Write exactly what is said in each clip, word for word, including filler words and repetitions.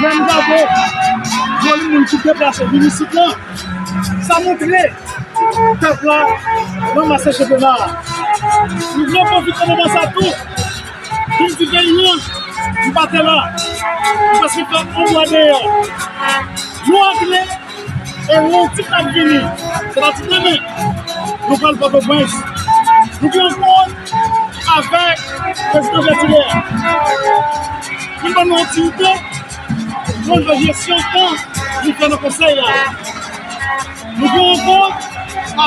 Lè n gade volim moun ki deplase vin isit lan, sa montre pèp la nan mase chanpyona a. Nou vle pwofite moman sa tou pou m di peyi an, m pa te la, m prèske fè yon mwa deyò. Nou antre e lendi k ap vini, sètadi demen, nou pral Pòtoprens. Nou gen rankont avèk prezidan Vètilè pou l ban nou otorite pou l fè jesyon tan li fè nan konsèy la. Nou gen rankont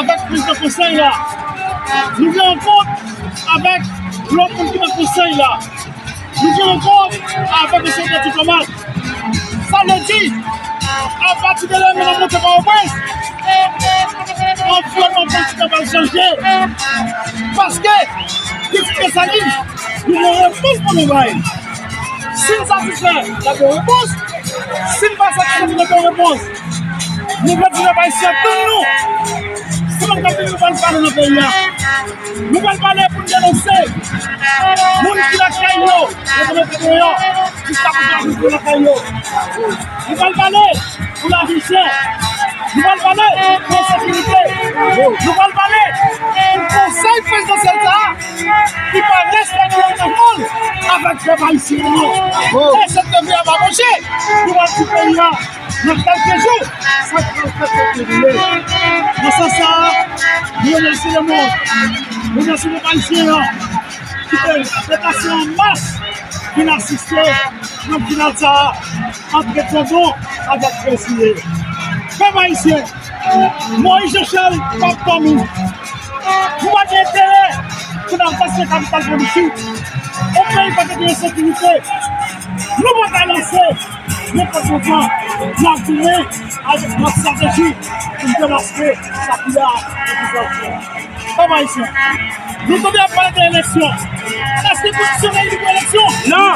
avèk prezidan konsèy la. Nou gen rankont avèk lòt moun ki nan konsèy la. Nou gen rankont avèk yon seri de diplomat. Sa vle di, apati de demen n ap monte Pòtoprens, anviwònman politik la pral chanje. Paske, Pitit Desalin, nou gen repons pou nou bay. Si n satisfè, n ap gen repons. Si n pa satisfè, n ap gen repons. Nou vle di pèp ayisyen tann nou. Se moun k ap vini, nou pral pale nan peyi a. Nou pral pale pou n denonse moun ki lakay yo, yo te mete deyò, jiska prezan yo lakay yo. Nou pral pale pou lavi chè. Nou pral pale pou ensekirite. Nou pral pale pou konsèy prezidansyèl sa a ki pa respekte antann avèk pèp ayisyen an. E se devwa a pa monche pou bati peyi a nan kèlke jou. Sa k pral fèt, fèt, fèt. Nan sans sa a, nou remèsye lemonn, nou remèsye pèp ayisyen an ki te deplase an mas vin asiste nan final sa a ant Tandon avèk Fèziye. Pèp ayisyen, Moyiz Janchal p ap dòmi. Nou pa gen enterè pou n ap vase kapital politik. On peyi pa gen ensekirite. Nou pa ka lanse nenpòt mouvman. N ap vini avèk yon estrateji pou n demaske sa ki la nan pouvwa. Pèp ayisyen, nou tande y ap pale de eleksyon. Èske konstitisyon nan li pou eleksyon? Non.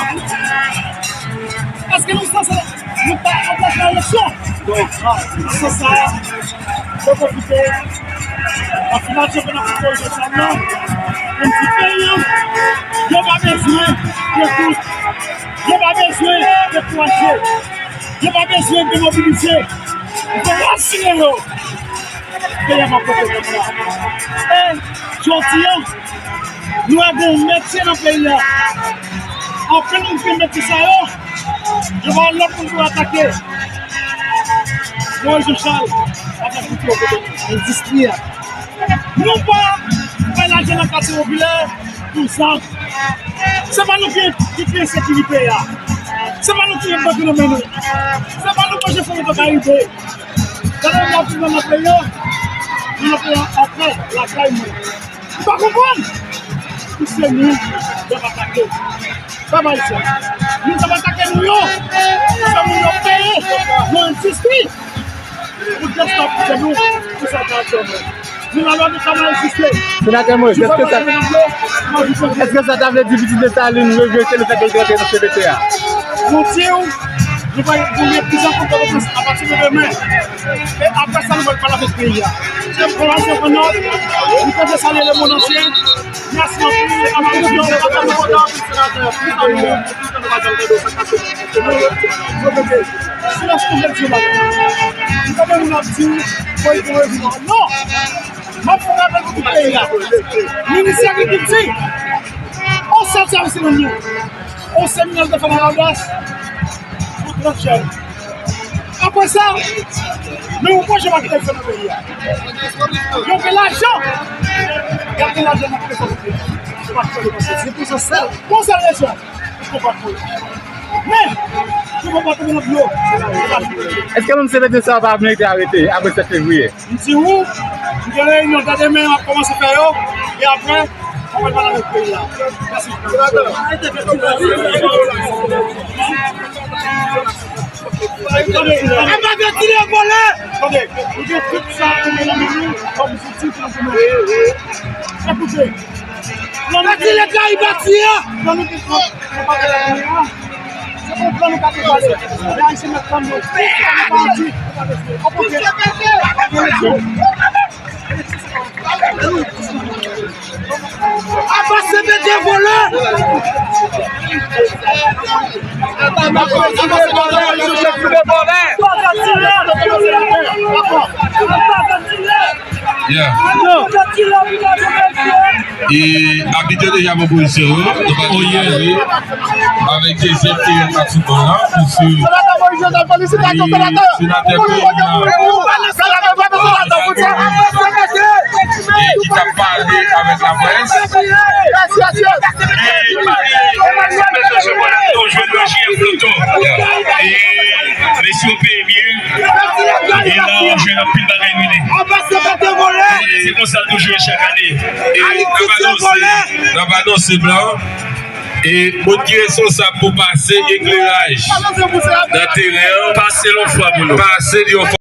Èske nou sanse nou pa angaje nan eleksyon? Donk, nan sans sa a, mwen pwofite, nan final chanpyona foutbòl Jezal la, pou m di peyi an, yo pa bezwen de dout, yo pa bezwen dekouraje, yo pa bezwen demobilize. Yo rasire yo. Peyi a pa pote konsa. E jodi a, nou wè gen yon metye nan peyi a. Anpil moun ki gen metye sa yo, yo pa wè lòt moun pou atake. Moyiz Janchal avèk tout yo kote endistri a. Nou pa bay lajan nan katye popilè pou zam. Se pa nou ki, ki kreye ensekirite a. Se pa nou ki gen gang nan men nou. Se pa nou manje fon nan Karibe. Gade moun ap viv nan peyi a. Moun ap viv antre lakay mwen. M pa konprann. Pou se nou y ap atake. Pèp ayisyen, moun k ap atake nou yo, se moun yo peye nan endistri pou destabilize nou, pou sa ta atire nou. Nou la lwa nou ka mal egziste. Senatè Moïse, èske sa, èske sa ta vle di Pitit Desalin regrete lefètke l te rantre nan C P T a? Nou di w, nou va goumen plis ankò pou Pòtoprens apati de demen. E apre sa, nou va pale avèk peyi a. Se pou la, se pou nou. Nou te vle salye lemonn antye. Mèsi anpil. Apre sa, nou va pale avèk peyi a. Silans konplèt yo la. M tande moun ap di, Moïse, Moïse, non. M ap fè rapèl pou tout peyi a. Minis agrikilti, on sèl sèvis li rann nou. On seminè l te fè nan Lòdès pou trant jèn. Apre sa, men yon pwojè pa kite l fè nan peyi a. Yo gen lajan. Y ap gen lajan nan prezan nan peyi a. Se pa fè l pase. Se pou sa sèl. Pou sèl rezon. Men, si w pa tande nan dlo, se pa fini. Èske moun C P T sa yo pa merite arete apre sèt fevriye? M di w, m gen reyinyon dè demen, m ap kòmanse fè yo, e apre, mwen pral pale avèk peyi a. Mèsi. Tande, tande, tande, nou gen tout sa pou nou nan men nou kòm zouti pou nou goumen. Ekoute, Pati leta Ayiti a. Plan nou te pran, nou pa te pran. Se pou plan nou pa te pale. Lè Ayisyen mèt tann nou. Plan nou pa di. Oke. Apa se mete vòlè. Yeah. E abitye deja pwopozisyon yo, nou pa degaje avèk dezyèm teren k ap sou ban an, pou swiv senatè Paul Jean e ki t ap pale avèk laprès. E pale, nou jwenn nan J F Loto. E mesye, w peye byen. E la, w jwenn anpil bagay mele. Se konsa l toujou ye chak ane. E n ap anonse, n ap anonse blan. E moun ki responsab pou pase ekleraj nan teren an, pase l yon fwa pou nou. Pase l yon fwa.